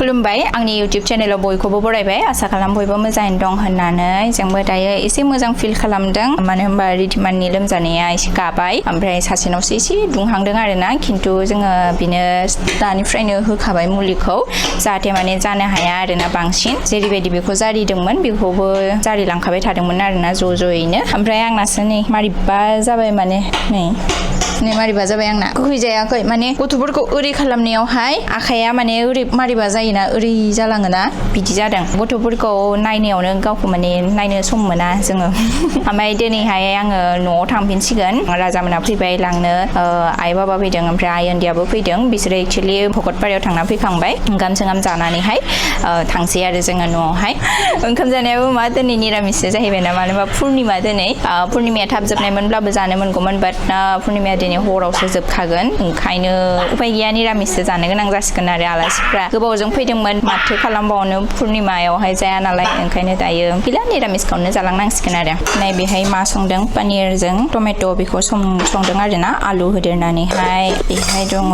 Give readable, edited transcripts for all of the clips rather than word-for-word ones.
खुलुमबाय आंनि YouTube चेनेलाव बयखौबो बरायबाय आसा खालाम बयबो मोजाङैनो दं होननानै जोंबो दायो एसे मोजां फिल खालामदों मानो होनबा रिधिमानि लोमजानाया एसे गाबाय ओमफ्राय सासेनावसो एसे दुंहांदों आरोना खिन्थु जोङो बिनो दानिफ्रायनो होखाबाय मुलिखौ जाहाथे माने जानो हाया आरोना बांसिन जेरैबायदि बेखौ जारिदोंमोन बेखौबो जारिलांखाबाय थादोंमोन आरोना ज'यैनो ओमफ्राय आंनासो नै मारिबा जाबाय माने नै मारिबा जाबाय आंना गहैजायाखै माने गथ'फोरखौ ओरै खालामनायावहाय आखाया माने ओरै मारिबा जायोना ओरै जालाङोना बिदि जादों गथ'फोरखौ नायनायावनो गावखौ माने नायनो सम मोना जोङो ओमफ्राय दिनैहाय आङो न'आव थांफिनसिगोन राजामोना फैबाय लांनो आइ बाबा फैदों ओमफ्राय आइ उन्दैयाबो फैदों बिसोरो एक्चुअलि भकतपारायाव थांना फैखांबाय ओंखाम सोंखाम जानानैहाय थांसै आरो जोङो न'आवहाय ओंखाम जानायाबो मा दिनै निरामिससो जाहैबाय ना मानो होनबा पुर्निमा दिनै पुर्निमाया थाब जोबनायमोनब्लाबो जानो मोनगौमोन बाट पुर्निमाया दिनै हरावसो जोबखागोन ओंखायनो उपाय गैया निरामिससो जानो गोनां जासिगोन आरो आलासिफ्रा गोबावजों फैदोंमोन माथो खालामबावनो पुर्निमायावहाय जाया नालाय ओंखायनो दायो गैला निरामिसखौनो जालांनांसिगोन आरो नै बेहाय मा संदों पनिरजों टमेट' बेखौ संदों आरोना आलु होदेरनानैहाय बेहाय दङ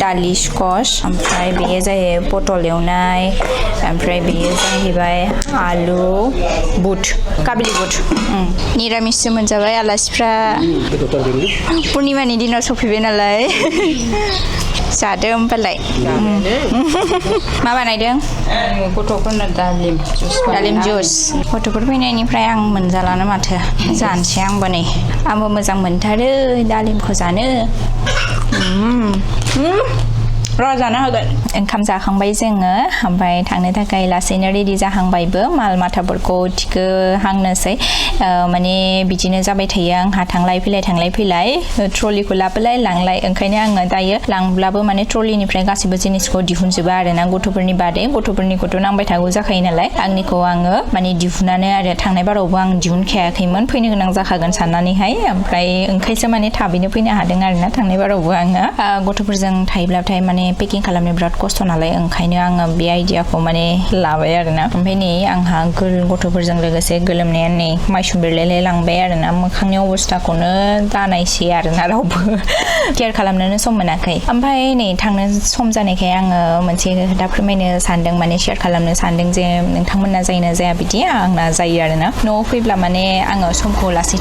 दालि स्कस ओमफ्राय बेयो जायो पटल एवनाय ओमफ्राय बेयो जाहैबाय आलु बुट काबुलि बुट निरामिससो मोनजाबाय आलासिफ्रा पुर्निमानि दिनाव सफैबाय नालाय जादो होमबालाय मा बानायदों गथ'फोरनो दालिम जुस गथ'फोर फैनायनिफ्राय आं मोनजालानो माथो जानोसै आंबो मोजां मोनथारो दालिमखौ जानो र' जानो होगोन ओंखाम जाखांबाय जोङो ओमफ्राय थांनो थाखाय लासैनो रेडि जाहांबायबो माल माथाफोरखौ थिखोहांनोसै माने बिदिनो जाबाय थायो आंहा थांलाय फैलाय ट्रलिखौ लाबोलाय लांलाय ओंखायनो आङो दायो लांब्लाबो माने ट्रलिनिफ्राय गासैबो जिनिसखौ दिहुनजोबा आरोना गथ'फोरनि बादै गथ'फोरनिखौथ' नांबाय थागौ जाखायो नालाय आंनिखौ आङो माने दिहुनानो आरो थांनाय बारावबो आं दिहुनखायाखैमोन फैनो गोनां जाखागोन साननानैहाय ओमफ्राय ओंखायसो माने थाबैनो फैनो हादों आरोना थांनाय बारावबो आङो गथ'फोरजों थायोब्लाथाय माने पेकिं खालामनो बिराद खस्थ' नालाय ओंखायनो आङो बे आइडियाखौ माने लाबाय आरोना ओमफ्राय नै आंहा गथ'फोरजों लोगोसे गोलोमनाया नै माइसुं बिरलाय लांबाय आरोना मोखांनि अबस्थाखौनो दानायसै आरोना रावबो केयार खालामनोनो सम मोनाखै ओमफ्राय नै थांनो सम जानायखाय आङो मोनसे खोथा फोरमायनो सानदों माने शेयार खालामनो सानदों जे नोंथांमोनना जायोना जाया बिदि आंना जायो आरोना न'आव फैब्ला माने आङो समखौ लासै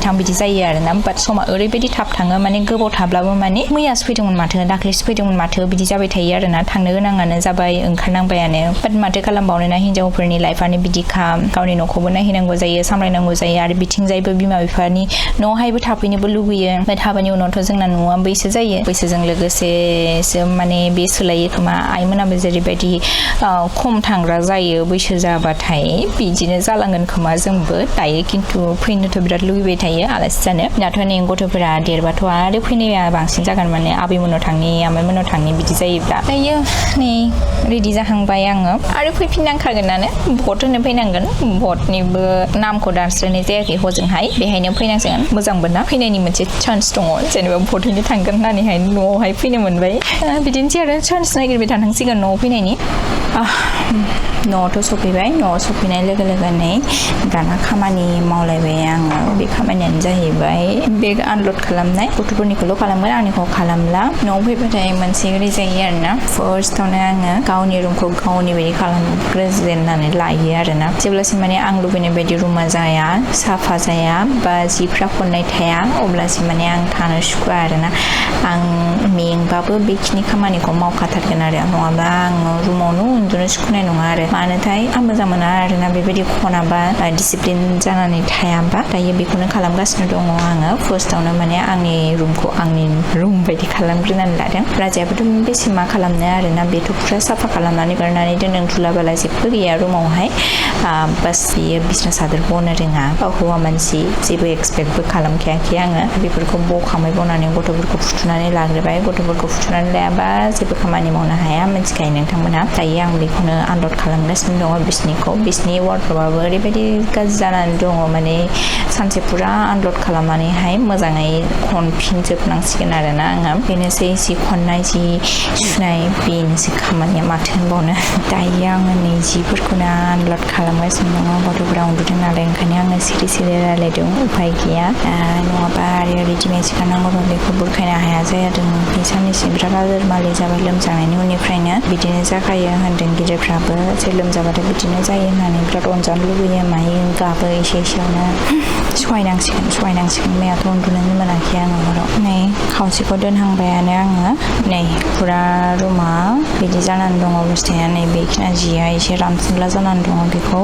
थां बिदि जायो आरोना बाट समा ओरैबायदि थाब थाङो माने गोबाव थाब्लाबो माने मैयासो फैदोंमोन माथो दाख्लैसो फैदोंमोन माथो बिदि जाबाय थायो आरोना थांनो गोनाङानो जाबाय ओंखारनांबायानो बाट माथो खालामबावनो ना हिनजावफोरनि लाइफआनो बिदिखा गावनि न'खौबो नायहैनांगौ जायो सामलायनांगौ जायो आरो बिथिंजायबो बिमा बिफानि न'आवहायबो थाफैनोबो लुगैयो बाट हाबानि उनावथ' जोंना न'आ बैसो जायो बैसोजों लोगोसेसो माने बे सोलायो खोमा आइमोनाबो जेरैबायदि खम थांग्रा जायो बैसो जाबाथाय बिदिनो जालांगोन खोमा जोंबो दायो खिन्थु फैनोथ' बिराद लुगैबाय थायो आलासि जानो दाथ' नै गथ'फोरा देरबाथ' आरो फैनाया बांसिन जागोन माने आबैमोनाव थांनि आमाइमोनाव थांनि बिदि जायोब्ला दायो नै रेडि जाहांबाय आङो आरो फैफिननांखागोनानो भट होनो फैनांगोन भटनिबो नामखौ दानस्लायनाय जायाखै हजोंहाय बेहायनो फैनांसिगोन मोजांबो ना फैनायनि मोनसे चान्स दङ जेनेबा भट हैनो थांगोन होननानैहाय न'आवहाय फैनो मोनबाय बिदिनोसै आरो चान्स नागिरबाय थानांसिगोन न'आव फैनायनि न'आवथ' सफैबाय न'आव सफैनाय लोगो लोगोनै दाना खामानि मावलायबाय आङो बे खामानियानो जाहैबाय बेग आनलड खालामनाय गथ'फोरनिखौल' खालामगोन आंनिखौ खालामला न'आव फैबाथाय मोनसे ओरै जायो आरोना फार्स्टआवनो आङो गावनि रुमखौ गावनि बायदि खालामग्रोजेननानै लायो आरोना जेब्लासिम माने आं लुबैनाय बायदि रुमा जाया साफा जाया बा जिफ्रा खननाय थाया अब्लासिम माने आं थानो सुखुवा आरोना आं मेंबाबो बेखिनि खामानिखौ मावखाथारगोन आरो नङाबा आङो रुमावनो उन्दुनो सुखुनाय नङा आरो मानोथाय आं मोजां मोना आरोना बेबायदि खनाबा डिसिप्लिन जानानै थायाबा दायो बेखौनो खालामगासिनो दङ आङो फार्स्टआवनो माने आंनि रुमखौ आंनि रुम बायदि खालामग्रोनानै लादों राजायाबोथ' बेसे मा खालामनो आरोना बेथ' फुरा साफा खालामनानै गारनानै दोनदों धुला बाला जेबो गैया रुमावहाय बास बेयो बिसना सादोर बनो रोङा हौवा मानसि जेबो एक्सपेक्टबो खालामखायाखै आङो बेफोरखौ बखांबाय बनानै गथ'फोरखौ फुथुनानै लाग्रोबाय गथ'फोरखौ फुथुनानै लायाबा जेबो खामानि मावनो हाया मिथिखायो नोंथांमोनहा दायो आं बेखौनो आनलड खालामगासिनो दङ बिसिनि वार्डरबाबो ओरैबायदि गाज्रि जानानै दङ माने सानसे फुरा आनलड खालामनानैहाय मोजाङै खनफिनजोबनांसिगोन आरोना आङो बेनोसै जि खननाय जि सुनाय बेनोसै खामानिया मा माथो होनबावनो दायो आङो नै जिफोरखौनो आनलड खालामगासिनो दङ गथ'फोरा उन्दुदों नालाय ओंखायनो आङो सिरि सिरि रायलायदों उफाय गैया नङाबा आरो रेडिमेड सिखानांगौबा बेखौ बुरखायनो हाया जादों बे साननैसो बिराद आलोरमालि जाबाय लोमजानायनि उननिफ्रायनो बिदिनो जाखायो होनदों गिदिरफ्राबो जे लोमजाबाथाय बिदिनो जायो होननानै बिराद अनजानो लुबैयो मायो गाबो एसेयावनो सहायनांसिगोन मैयाथ' उन्दुनोनो मोनाखै आङो हराव नै खावसेखौ दोनहांबायानो आङो नै फुरा रुमा बिदि जानानै दङ अबस्थाया नै बेखिना जिया एसे रानफुनला जानानै दङ बेखौ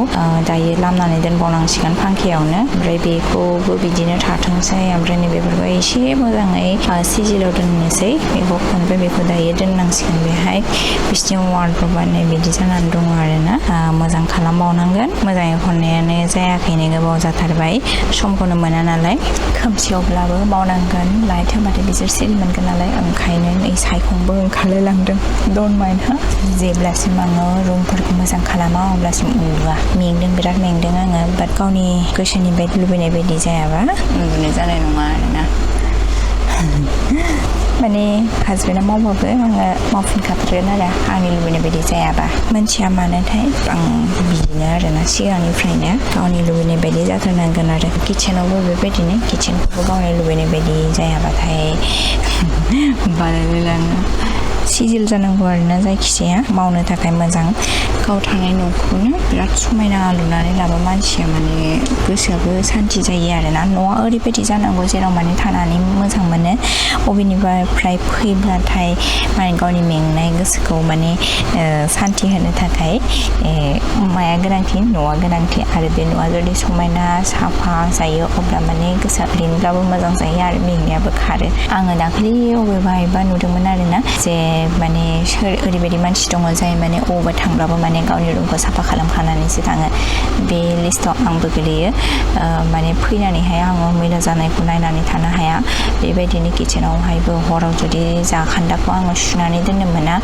दायो लामनानै दोनबावनांसिगोन फांखायावनो ओमफ्राय बेखौबो बिदिनो थाथोंसै ओमफ्राय नै बेफोरखौ एसे मोजाङै सिजिलाव दोननोसै बेखौ खनबाय बेखौ दायो दोननांसिगोन बेहाय बिसिनि वार्डरबा नै बिदि जानानै दङ आरोना मोजां खालामबावनांगोन मोजाङै खननायानो जायाखैनो गोबाव जाथारबाय समखौनो मोना नालाय खोमसियावब्लाबो मावनांगोन लाइट होबाथाय बिसोर सिरि मोनगोन नालाय ओंखायनो नै सायखंबो ओंखारलाय लांदों डन्ट माइन्ड हा जेब्लासिम आङो रुमफोरखौ मोजां खालामा अब्लासिम उन्दुआ मेंदों बिराद मेंदों आङो बाट गावनि गोसोनि बायदि लुबैनाय बायदि जायाबा उन्दुनाय जानाय नङा आरोना माने हासबेन्डआ मावबाबो आङो मावफिनखाथारगोन आरो आंनि लुबैनाय बायदि जायाबा मोनथिया मानोथाय आं बिदिनो आरोना सिगांनिफ्रायनो गावनि लुबैनाय बायदि जाथारनांगोन आरो किटसेनावबो बेबायदिनो किटसेनखौबो गावनि लुबैनाय बायदि जायाबाथाय बालायलाङो सिजिल जानांगौ आरोना जायखिजाया मावनो थाखाय मोजां गाव थानाय न'खौनो बिराद समायना लुनानै लाबा मानसिया माने गोसोआबो सान्थि जायो आरोना न'आ ओरैबायदि जानांगौ जेराव माने थानानै मोजां मोनो बबेनिफ्राय फैब्लाथाय माने गावनि मेंनाय गोसोखौ माने सान्थि होनो थाखाय माया गोनांथि न'आ गोनांथि आरो बे न'आ जुदि समायना साफा जायो अब्ला माने गोसोआ ओरैनोब्लाबो मोजां जायो आरो मेंनायाबो खारो आङो दाखालि अबेबा नुदोंमोन आरोना जे माने सोर ओरैबायदि मानसि दङ जाय माने अबावबा थांब्लाबो माने गावनि रुमखौ साफा खालामखानानैसो थाङो बे लिस्टआव आंबो गोलैयो माने फैनानैहाय आङो मैला जानायखौ नायनानै थानो हाया बेबायदिनो किटसेनावहायबो हराव जुदि जाखान्दाखौ आङो सुनानै दोननो मोना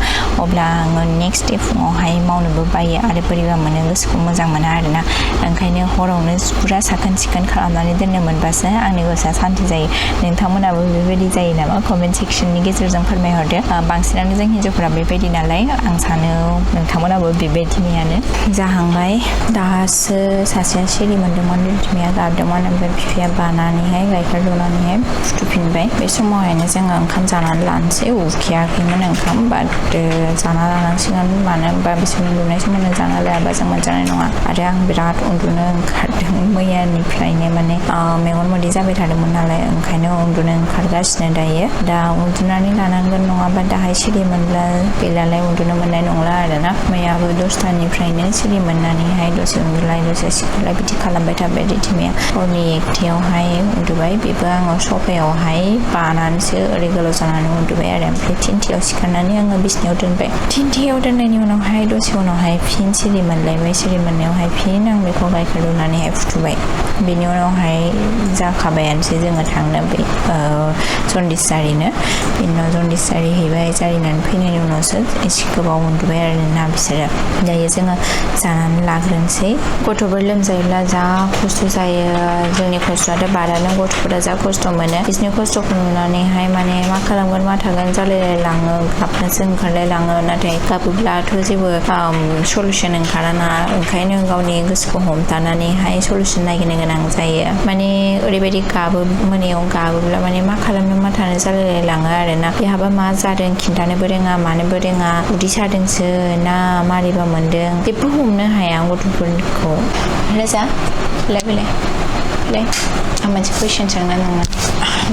अब्ला आङो नेक्स्ट दे फुङावहाय मावनोबो बायो आरो बोरैबा मोनो गोसोखौ मोजां मोना आरोना ओंखायनो हरावनो पुरा साखोन सिखोन खालामनानै दोननो मोनबासो आंनि गोसोआ सान्ति जायो नोंथांमोनाबो बेबायदि जायो नामा कमेन्ट सेक्सननि गेजेरजों फोरमायहरदो बांसिनानो जों हिन्जावफोरा बेबायदि नालाय आं सानो नोंथांमोनाबो बेबायदिनियानो जाहांबाय दासो सासेया सिरि मोन्दोंमोन रिधिमाया गाबदोंमोन ओमफ्राय बिफाया बानानैहाय गाइखेर दौनानैहाय फुथुफिनबाय बे समावहायनो जोङो ओंखाम जानानै लानोसै उखैयाखैमोन ओंखाम बाट जाना लानांसिगोन मानो होनबा बिसोर उन्दुनाय समावनो जाना लायाबा जों मोनजानाय नङा आरो आं बिराद उन्दुनो ओंखारदों मैयानिफ्रायनो माने मेगन मोदै जाबाय थादोंमोन नालाय ओंखायनो उन्दुनो ओंखारगासिनो दायो दा उन्दुनानै लानांगोन नङाबा दाहाय सिरि मोनब्ला गैलालाय उन्दुनो मोननाय नंला आरोना मैयाबो 10थानिफ्रायनो सिरि मोननानैहाय दसे उन्दुलाय दसे सिखारलाय बिदि खालामबाय थाबाय रिधिमाया हरनि 1थायावहाय उन्दुबाय बेबो आङो सफायावहाय बानानैसो ओरै गोलाव जानानै उन्दुबाय आरो ओमफ्राय 3थायाव सिखारनानै आङो बिसिनायाव दोनबाय 3थायाव दोननायनि उनावहाय दसे उनावहाय फिन सिरि मोनलायबाय सिरि मोननायावहाय फिन आं बेखौ गाइखेर दौनानैहाय फुथुबाय बेनि उनावहाय जाखाबायानोसै जोङो थांनो बे जन्दिस जारिनो बेनि उनाव जन्दिस जारिहैबाय जारिनानै फैनायनि उनावसो एसे गोबाव उन्दुबाय आरोना बिसोरो दायो जोङो जानानै लाग्रोनोसै गथ'फोर लोमजायोब्ला जा खस्थ' जायो जोंनि खस्थ'आथ' बादानो गथ'फोरा जा खस्थ' मोनो बिसोरनि खस्थ'खौ नुनानैहाय माने मा खालामगोन मा थागोन जालायलाङो गाबनोसो ओंखारलायलाङो नाथाय गाबोब्लाथ' जेबो सलुसन ओंखाराना ओंखायनो गावनि गोसोखौ हमथानानैहाय सलुसन नागिरनो गोनां जायो माने ओरैबायदि गाबो मोनायाव गाबोब्ला माने मा खालामनो मा थानो जालायलाङो आरोना बेहाबा मा जादों खिन्थानोबो रोङा मानोबो रोङा उदै सादोंसो ना मारैबा मोन्दों जेबो हमनो हाया गथ'फोरखौ रोजा फैलाय आं मोनसे कुइसन सोंनो नोंनो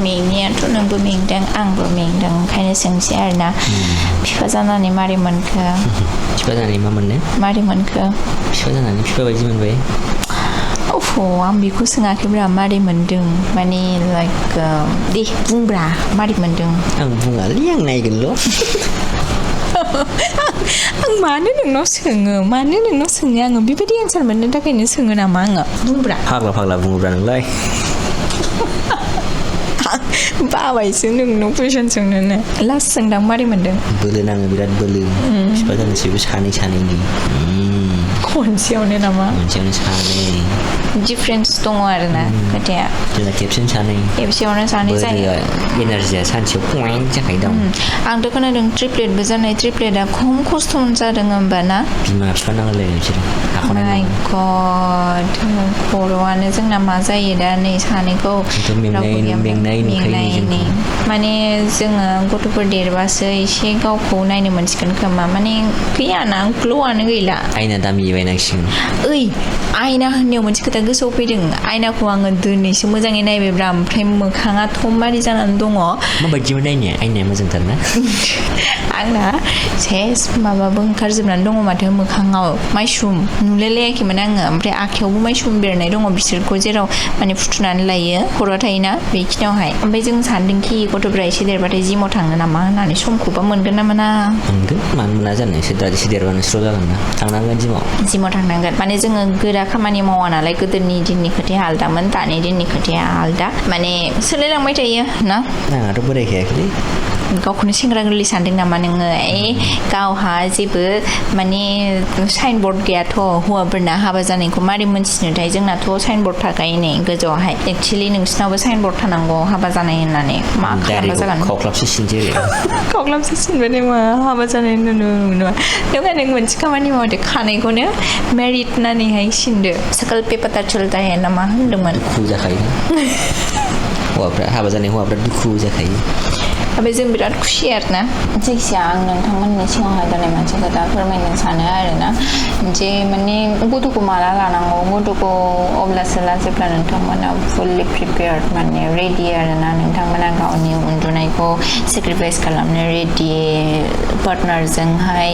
मेंनायाथ' नोंबो मेंदों आंबो मेंदों ओंखायनो सोंसै आरोना बिफा जानानै मारै मोनखो बिफा जानानै मा मोननो मारै मोनखो बिफा जानानै बिफा बायदि मोनबाय आं बेखौ सोङाखैब्रा मारै मोनदों माने लाइक दे बुंब्रा मारै मोनदों आं बुङालै आं नायगोनल' आं मानो नोंनाव सोङो आङो बेबायदि एन्सार मोननो थाखायनो सोङो नामा आङो बुंब्रा फाग्ला बुङोब्रा नोंलाय बाबायसो नोंनाव कुइसन सोंनोनो लास्ट सोंदां मारै मोनदों बोलो नाङो बिराद बोलो बिफा जानोसैबो सानैनि मोनसेयावनो नामा मोनसेयावनो सानै डिफारेन्स दङ आरोना खोथाया जोंना खेबसेनो सानै खेबसेयावनो सानै जायो एनार्जिया सानसेयाव पइन्ट जाखायो दं आंथ' खोनादों ट्रिप्लेटबो जानाय ट्रिप्लेटआ खम खस्थ' जादों होमबा ना बिमा बिफा नांलायलायो बिसोरो हाख'नाय माय गड खर'आनो जोंना मा जायो दा नै सानैखौ मेंनायनि माने जोङो गथ'फोर देरबासो एसे गावखौ नायनो मोनसिगोन खोमा माने गैयाना ग्ल'आनो गैला आयना दामि बायनांसिगोन ओइ आयना होननायाव मोनसे खोथा गोसोआव फैदों आयनाखौ आङो दिनैसो मोजाङै नायबायब्रा ओमफ्राय मोखाङाथ' मारै जानानै दङ माबायदिमोन नायनाया आयनाया मोजांथार ना आंना सेस माबाबो ओंखारजोबनानै दङ माथो मोखाङाव माइसुम नुलायलायाखैमोन आङो ओमफ्राय आखायावबो माइसुम बेरनाय दङ बिसोरखौ जेराव माने फुथुनानै लायो खर'आ थायोना बेखिनियावहाय ओमफ्राय जों सानदोंखि गथ'फ्रा एसे देरबाथाय जिमाव थाङो नामा होननानै समखौबा मोनगोन ना मोना मोनगोन मानो मोना जानो एसे देरबानो स्र' जागोन ना थांनांगोन जिमाव थांनांगोन माने जोङो गोरा खामानि मावा नालाय गोदोनि दिननि खोथाया आलदामोन दानि दिननि खोथाया आलदा माने सोलायलांबाय थायो ना आंहाथ' बोरायखायाखैलै गावखौनो सेंग्रा गोरलै सानदों नामा नोङो गावहा जेबो माने साइनबर्ड गैयाथ' हौवाफोरना हाबा जानायखौ मारै मोनथिनोथाय जोंनाथ' साइनबर्ड थाखायो नै गोजौआवहाय एक्सुवेलि नोंसिनावबो साइनबर्ड थानांगौ हाबा जानाय होननानै मा खालामबा जागोन खावख्लाबसो सिनसै खावख्लाबसो सिनबाय मा हाबा जानाय नुनो नङा नों मोनसे खामानि मावदो खानायखौनो मेरिट होननानैहाय सिनदो सकल पे पता चलता है ना मा होनदोंमोन दुखु जाखायो हौवाफ्रा हाबा जानाय हौवाफ्रा दुखु जाखायो ओमफ्राय जों बिराद खुसि आरोना जायखिजाया आं नोंथांमोननि सिगाङावहाय दिनै मोनसे खोथा फोरमायनो सानो आरोना जे माने गथ'खौ माला लानांगौ गथ'खौ अब्लासो जेब्ला नोंथांमोना फुल्लि प्रिपेयार्ड माने रेडि आरोना नोंथांमोना गावनि उन्दुनायखौ सेक्रिफाइस खालामनो रेडि पार्टनारजोंहाय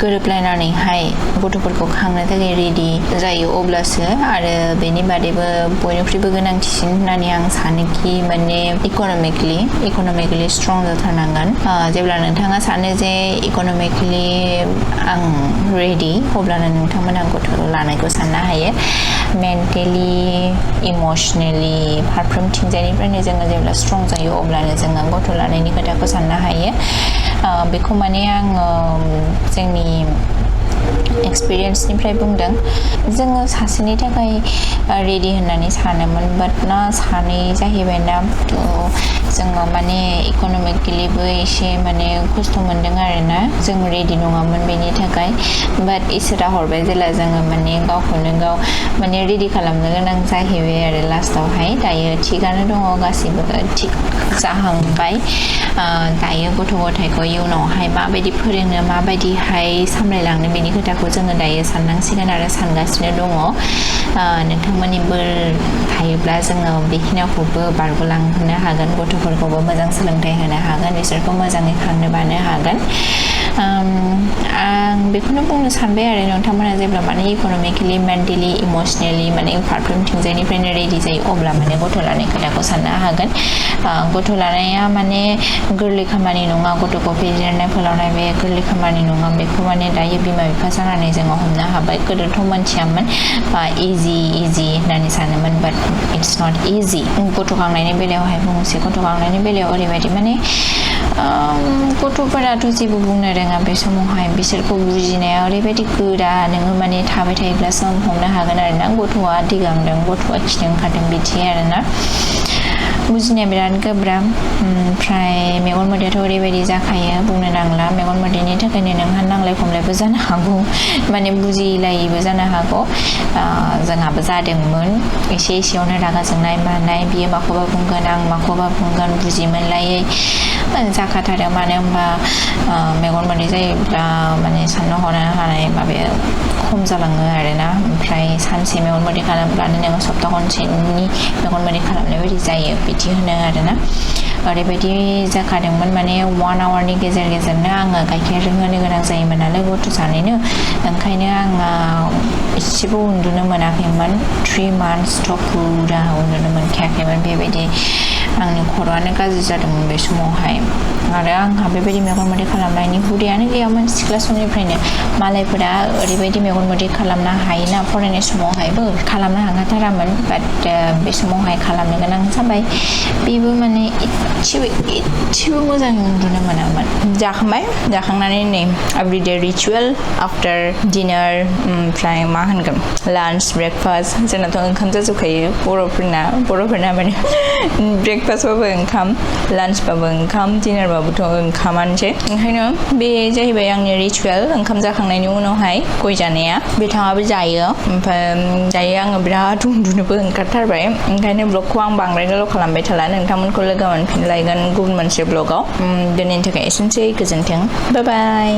गोरोबलायनानैहाय गथ'फोरखौ खांनो थाखाय रेडि जायो अब्लासो आरो बेनि बादैबो बयनिख्रुइबो गोनांथिसिन होननानै आं सानोखि माने इक'नमिकेलि स्ट्रं जाथारनांगोन जेब्ला नोंथाङा सानो जे इक'नमिकेलि आं रेडि अब्लानो नोंथांमोना गथ' लानायखौ साननो हायो मेन्टेलि इमसनेलि फारफ्रोमथिंजायनिफ्रायनो जोङो जेब्ला स्ट्रं जायो अब्लानो जोङो गथ' लानायनि खोथाखौ साननो हायो बेखौ माने आङो जोंनि एक्सपिरियेन्सनिफ्राय बुंदों जोङो सासेनि थाखाय रेडि होननानै सानोमोन बाट ना सानै जाहैबाय ना जोङो माने इक'नमिकेलिबो एसे माने खस्थ' मोनदों आरोना जों रेडि नङामोन बेनि थाखाय बाट इसोरा हरबाय जेला जोङो माने गावखौनो गाव माने रेडि खालामनो गोनां जाहैबाय आरो लास्टावहाय दायो थिगानो दङ गासिबो थिग जाहांबाय दायो गथ' गथायखौ इयुनावहाय माबायदि फोरोंनो माबायदिहाय सामलायलांनो बेनि खोथाखौ जोङो दायो साननांसिगोन आरो सानगासिनो दङ नोंथांमोननि बोर थायोब्ला जोङो बेखिनिखौबो बारग'लांहोनो हागोन गथ'फोरखौबो मोजां सोलोंथाइ होनो हागोन बिसोरखौ मोजाङै खांनो बानो हागोन आं बेखौनो बुंनो सानबाय आरो नोंथांमोना जेब्ला माने इक'नमिकेलि मेन्टेलि इमसनेलि माने फारफ्रोमथिंजायनिफ्रायनो रेडि जायो अब्ला माने गथ' लानाय खोथाखौ साननो हागोन गथ' लानाया माने गोरलै खामानि नङा गथ'खौ फेदेरनाय फोलावनाय बे गोरलै खामानि नङा बेखौ माने दायो बिमा बिफा जानानै जोङो हमनो हाबाय गोदोथ' मोनथियामोन इजि होननानै सानोमोन बाट इट्स नट इजि गथ' खांनायनि बेलायावहाय बुंनोसै गथ' खांनायनि बेलायाव ओरैबायदि माने गथ'फोराथ' जेबो बुंनो रोङा बे समावहाय बिसोरखौ बुजिनाया ओरैबायदि गोरा नोङो माने थाबाय थायोब्लासो हमनो हागोन आरोना गथ'आ दै गांदों गथ'आ खिनो ओंखारदों बिदि आरोना बुजिनाया बिराद गोब्राब ओमफ्राय मेगन मोदैयाथ' ओरैबायदि जाखायो बुंनो नांला मेगन मोदैनि थाखायनो नोंहा नांलाय खमलायबो जानो हागौ माने बुजिलायिबो जानो हागौ जोंहाबो जादोंमोन एसे एसेयावनो रागा जोंनाय मानाय बियो माखौबा बुंगोन आं माखौबा बुंगोन बुजि मोनलायै जाखाथारो मानो होनबा मेगन मोदै जायोब्ला माने साननो हनो हानाय माबाया खम जालाङो आरोना ओमफ्राय सानसे मेगन मोदै खालामब्लानो नोङो सप्ता खनसेनि मेगन मोदै खालामनाय बायदि जायो बिदि होनो आरोना ओरैबायदि जाखादोंमोन माने 1 आवारनि गेजेर गेजेरनो आङो गाइखेर होनो गोनां जायोमोन नालाय गथ' सानैनो ओंखायनो आङो एसेबो उन्दुनो मोनाखैमोन 3 months थ' पुरा उन्दुनो मोनखायाखैमोन बेबायदि आंनि खर'आनो गाज्रि जादोंमोन बे समावहाय आरो आंहा बेबायदि मेगन मोदै खालामनायनि हुदायानो गैयामोन सिख्ला समनिफ्रायनो मालायफोरा ओरैबायदि मेगन मोदै खालामनो हायोना फरायनाय समावहायबो खालामनो हाखाथारामोन बाट बे समावहाय खालामनो गोनां जाबाय बेबो माने एसेबो मोजां उन्दुनो मोनामोन जाखांबाय जाखांनानै नै एभरिडे रिचुवेल आफ्टार डिनार ओमफ्राय मा होनगोन लान्च ब्रेकफास्ट जोंनाथ' ओंखाम जाजोबखायो बर'फोरना माने ब्रेकफास्टबाबो ओंखाम लान्चबाबो ओंखाम डिनारबाबोथ' ओंखामानोसै ओंखायनो बे जाहैबाय आंनि रिचुवेल ओंखाम जाखांनायनि उनावहाय गय जानाया बिथाङाबो जायो ओमफ्राय दायो आङो बिराद उन्दुनोबो ओंखारथारबाय ओंखायनो ब्लगखौ आं बांद्राय गोलाव खालामबाय थाला नोंथांमोनखौ लोगो मोनफिनलायगोन गुबुन मोनसे ब्लगाव दिनैनि थाखाय एसेनोसै गोजोन्थों बाय बाय